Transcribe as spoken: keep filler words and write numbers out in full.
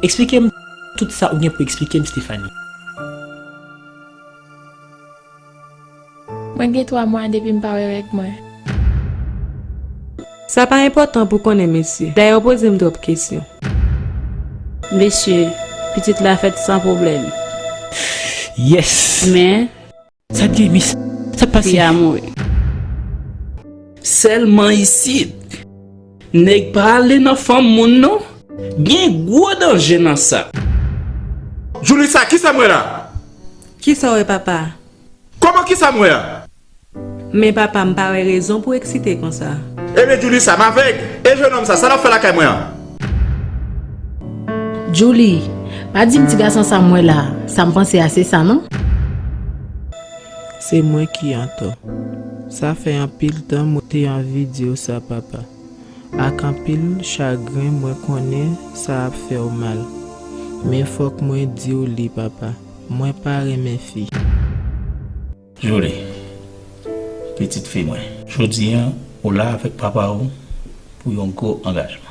Eksplike m tout sa ou gen pou eksplike m, Stephanie. Mwen gen twa mwa depi m pa wè règ mwen. Sa pa enpòtan pou konnen, mesye. Dayè, w poze m twòp kesyon. Mesye, pitit la fèt san pwoblèm. Yes! Men, Sa t gen, mis? Sa t pase? Fi a mouri. Sèlman isit. Nèg pa ale nan fanm moun non. Gen gwo danje nan sa. Julissa, kisa m wè la? Kisa w wè, papa? Kòman kisa m wè a? Men papa, m pa wè rezon pou eksite konsa. Ebyen Julissa, m avèg. E jennonm sa, sa l ap fè lakay mwen an? Julie, pa di m ti gason sa m wè la, sa m panse a se sa non. Se mwen ki antò. Sa fè anpil tan mwen te anvi di w sa, papa. Ak anpil chagren, mwen konnen sa ap fè w mal. Men fòk mwen di w li, papa. Mwen pa renmen fi. Julie, pitit fi mwen, jodi a, ou la avèk papa w pou yon gwo angajman.